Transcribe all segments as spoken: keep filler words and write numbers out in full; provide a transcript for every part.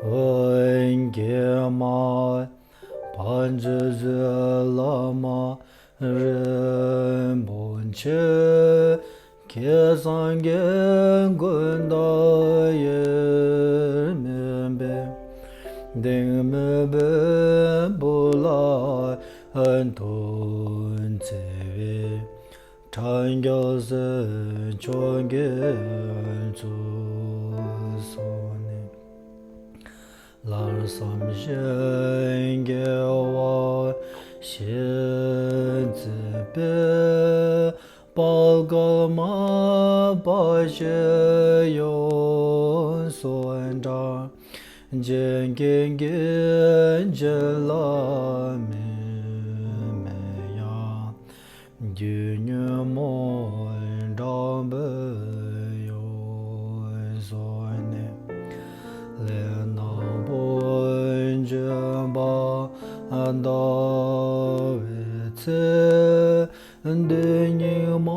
ཨོ་རྒྱན་མ་བཛྲ་བླ་མ་རིན་པོ་ཆེ། ཁྱེད་སངས་རྒྱས་ཀུན་བདག་དབྱེར་མེད་པའི། གདིང་མེད་བེམ་པོ་ལ་དོན་བརྩེ་བའི། ཕྲེང་རྒྱས་སྲས་མཆོག་དགེ་ཚུལ་སོགས་ནས། ལྷག་བསམ་ཤིང་གི་བ་ཞིག་བརྩིགས་པའི། དཔལ་ཀརྨ་པ་ཞེས་ཡོངས་སུ་གྲགས། འཇིག་རྟེན་གྱི་བྱིན་རླབས་མི་མེད་ཡང་། རྒྱུད་ཉོན་མོངས་དྲག་པོས་ཡོངས་བཟུང་ནས། ལས་རྣམས་པོ་འབྱོངས་པ་ལྟ་བའི་ཚེ། དུས་སྙིགས་མ་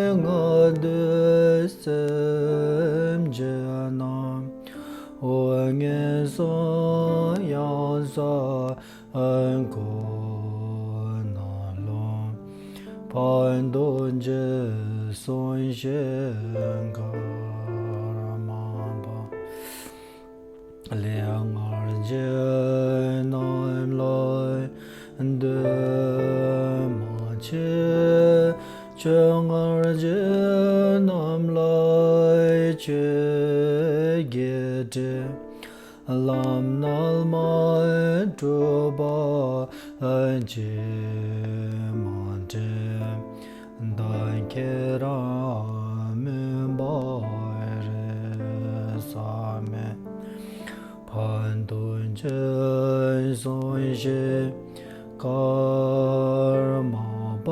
ལྔ་བདོའི་སེམས་ཅན་རྣམས། དབུགས་ངན་སོང་ཡང་ས་འཁོར་ནང་ལྷུང་། ཕན་ཐོགས་རྗེས་སོང་ཞིང་ཀརྨ་པ། ལས་ངན་བྱས་རྣམས་ལ་འདུན་མ་བྱེད། ཆོས་ངན་བྱས་རྣམས་ལ་ཆོས་བརྒྱད་སྒྲོལ། ལམ་རྣམས་མ་བསྒྲུབས་པ་ཅིས་མ་དྲན། བདག་ཁྱེད་རང་མུན་པ་རེག་ས་མེད། ཕན་ཐོགས་རྗེས་སོང་ཞིང་ཀརྨ་པ།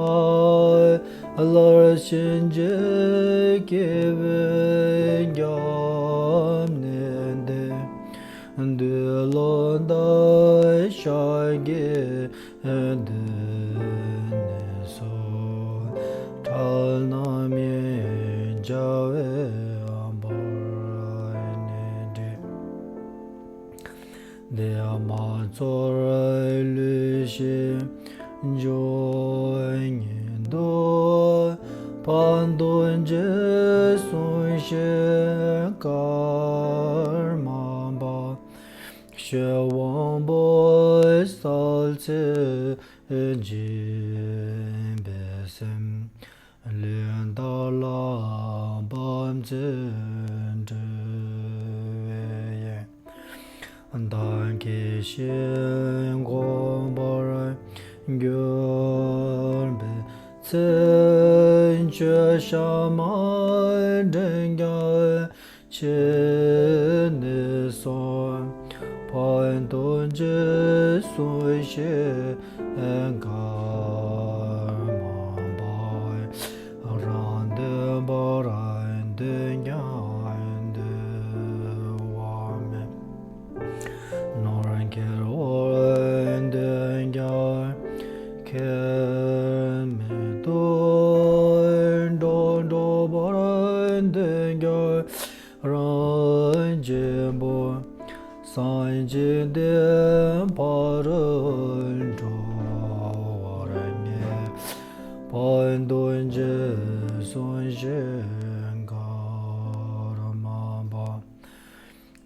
སླར་གཤིན་རྗེའི་སྐྱེ་བོའི་རྒྱབ་ནས་འདས། འདུལ་བློ་འདས་ཤཱཀྱའི་གདུལ་ནས་སུ། ཁྲག་རྣམས་ཡིན་བྱ་བའི་བར་ནས་བསྒྲལ། འདས་མ་ཚུགས་ལུས་ཤིང་འབྱུང་ཉིད་དུ། ཕན་ཐོགས་རྗེས་སོང་ཞིང་ཀརྨ་པ། ཆོས་དབང་པོ་གསལ་ཚེ་འཇིགས་པའི་སེམས། ལུས་དག་ལ་བབ་ཚེ་འཁྲུལ་བའི་དབྱིངས། བདག་གི་ཞིང་གོམས་པར་གྱུར་པའི་ཚེ། ཆོས་བཤད་མ་དྲན་ཀྱང་ཕྱི་ནས་སོང་། ཕན་ཐོགས་རྗེས་སོང་ཞིང་ཀརྨ་པ། རང་དོན་པར་འདོད་ཀྱང་འདུལ་བ་མེད། ནོར་ཁྱེར་བར་འདོད་ཀྱང་ཁྱེར་མི་ཐུབ། འགྲོ་འགྲོ་བར་འདོད་ཀྱང་རང་གཅེན་པོ། སངས་རྒྱས་བསྟན་ཕ་རོལ་འགྲོ་བར་ངེས། ཕན་ཐོགས་རྗེས་སོང་ཞིང་ཀརྨ་པ།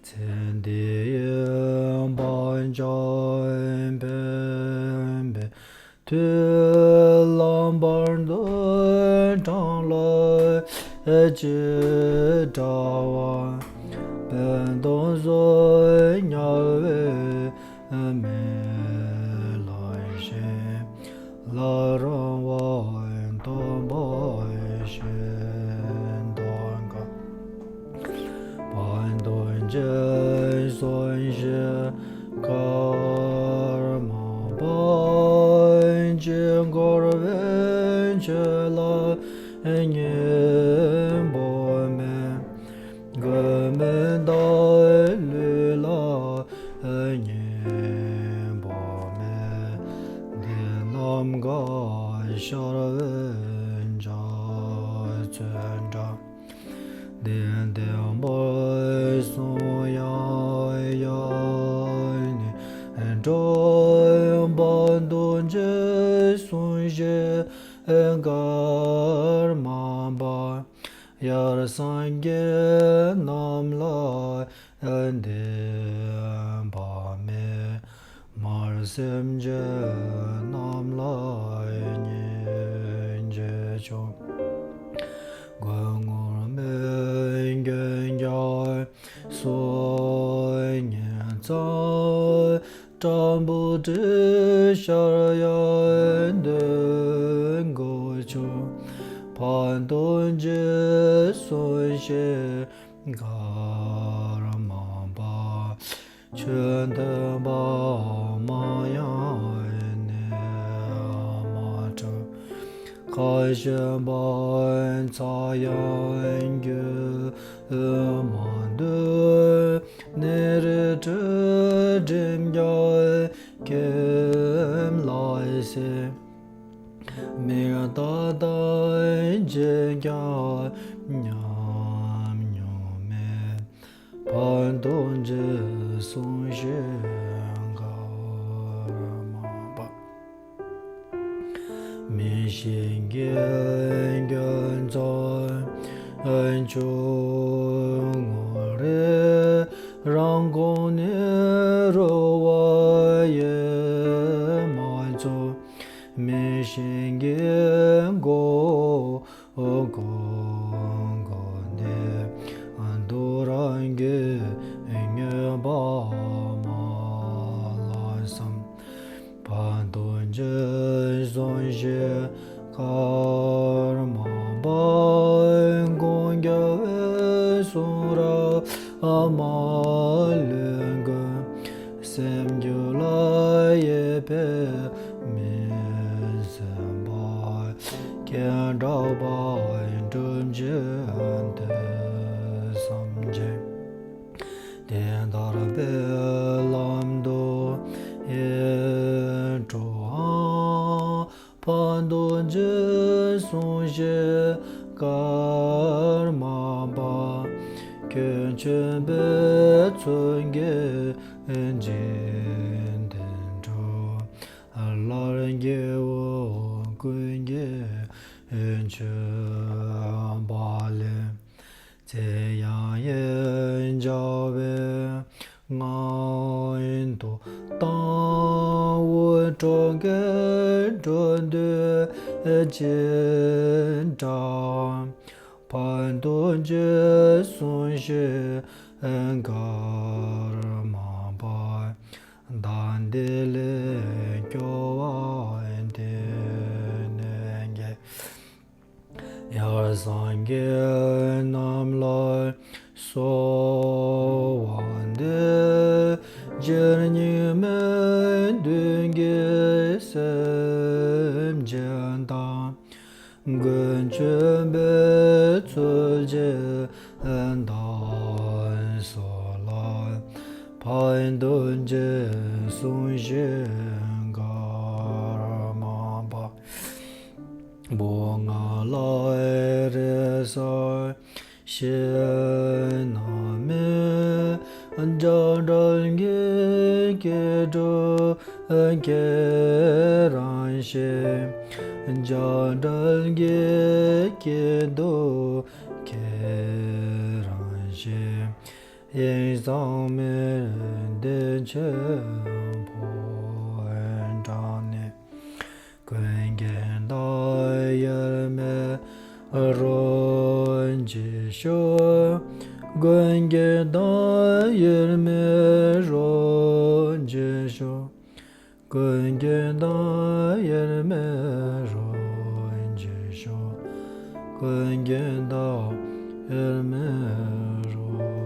ཚེ་འདིའི་བག་ཆགས་འཕེན་པའི་མཐུས། ལམ་བར་དུ་འཕྲང་ལ་ཅི་འདྲ་བ། དཔེ་དང་གཟུགས་དམྱལ་བའི་མེ་ལ་ཞེན། ལ་རང་དབང་ཐོབ་པ་ཤིན་ཏུ་དཀའ། ཕན་ཐོགས་རྗེས་སོང་ཞིང་ཀརྨ་པ། དཀྱིལ་འཁོར་བའི་ཆོས་ལ་གཉེན་པོ་མེད། མགོན་མེད་བདག་ལུས་ལ་གཉེན་པོ་མེད། འདི་རྣམས་ག་ཤར་བའི་འཇའ་ཚོན་འདྲ། བདེན་བདེན་པར་གསུངས་ཡང་ཡ། ཞིང་ཀརྨ་པ། ཡར་སངས་རྒྱས་རྣམས་ལ་བསྟན་པ་མེད། མར་སེམས་ཅན་རྣམས་ལ་སྙིང་རྗེ་ཆེ། མགོན་ངུར་སྨྲིག་མགོན་རྒྱ་མཚོ་ཉི་ཚང་། སྤྲང་པོ་དྲི་ཤར་གཡས་འདོད་མགོ་ཆོད། ཕན་ཐོགས་རྗེས་གསུངས་ཤིང་ཀརྨ་པ། ཆོས་མཐུན་པ་མ་ཡེངས་ནས་མ་གྲུབ། ཁ་ཞེ་པོ་ཚ་ཡང་རྒྱུད་མ་འདུལ། ནད་རིགས་དྲུག་འགྲིམ་རྒྱུ་ཁྱིམ་ལ་གསོད། མི་རྟག་དང་འཇིགས་ཀྱང་ཉམས་མྱོང་མེད། ཕན་ཐོགས་རྗེས་གསུངས་ཤིང་ཀརྨ་པ། མི་ཤེས་མཁན་མགོན་ཚོགས་ཆུང་ངུ་རེད། རང་ཁོངས་ནས་རུ་བ་ཡེ་མ་ཚོགས། མི་ཤེས་མཁན་མགོ་སྐོར་མགོ་ནས་སྡུག་རང་གི་ཉོས་པ་མ་ལ་བསམ། ཕན་ཐོགས་རྗེས་གསུངས་ཤིང་ཀརྨ་པ། ཀུན་ཁྱབ་གསུང་རབ་མ་ལུས་མགོན། སེམས་རྒྱུད་ལ་ཡོད་པའི་མི་སེམས་པ། སྐད་གྲགས་པ་གྲུབ་ཆེན་ཐོས་བསམ་ཅན། དེ་ལྟར་པའི་ལམ་དུ་ཡིད་འཕྲོག་ཨང་། ཕན་ཐོགས་རྗེས་གསུངས་ཤིང་ཀརྨ་པ། ཁྱོད་མཆོད་པའི་ཚོགས་ཀྱིས་འཇིག་རྟེན་འགྲོ། སླར་སྐྱེ་བོ་ཀུན་གྱི་མཆོད་པ་ལས། ཚེ་ཡང་ཡང་བྱ་བའི་ངང་དུ་བཏང་། འུད་སྒྲོག་སྐད་སྒྲོག་འདོད་ཅི་འདྲ། ཕན་ཐོགས་རྗེས་གསུངས་ཤིང་ཀརྨ་པ། བདག་འདི་ལས་སྐྱོབ་པ་དེ་ནས་ཀྱང་། ཡར་སངས་རྒྱས་རྣམས་ལ་གསོལ་བ་འདེབས། རྗེ་སྙིགས་མའི་མདུན་གྱི་སེམས་ཅན་དང་། མགོན་མཆོད་པའི་ཚོགས་ཀྱིས་བདག་གསོལ་ལོ། ཕན་ཐོགས་རྗེས་གསུངས་ཤིང་ཀརྨ་པ། བོད་ལྔ་ལ་རེ་ས་ཞེས་ན་མེད། འཇའ་འདྲ་གི་སྐྱེ་འགྲོ་ཁྱེད་རང་ཤེས། འཇའ་འདྲ་གི་སྐྱེ་འགྲོ་ཁྱེད་རང་ཤེས། ཡེངས་སང་མི་བདེ་ཆེན་པོ་འདྲ་ནས། ཀུན་མཁྱེན་དང་དབྱེར་མེད་རོལ་ཅིག་ཤོག། ཀུན་མཁྱེན་དང་དབྱེར་མེད་རོལ་ཅིག་ཤོག། ཀུན་མཁྱེན་དང་དབྱེར་མེད་རོལ་ཅིག་ཤོག། ཀུན་མཁྱེན་དང་དབྱེར་མེད་རོལ།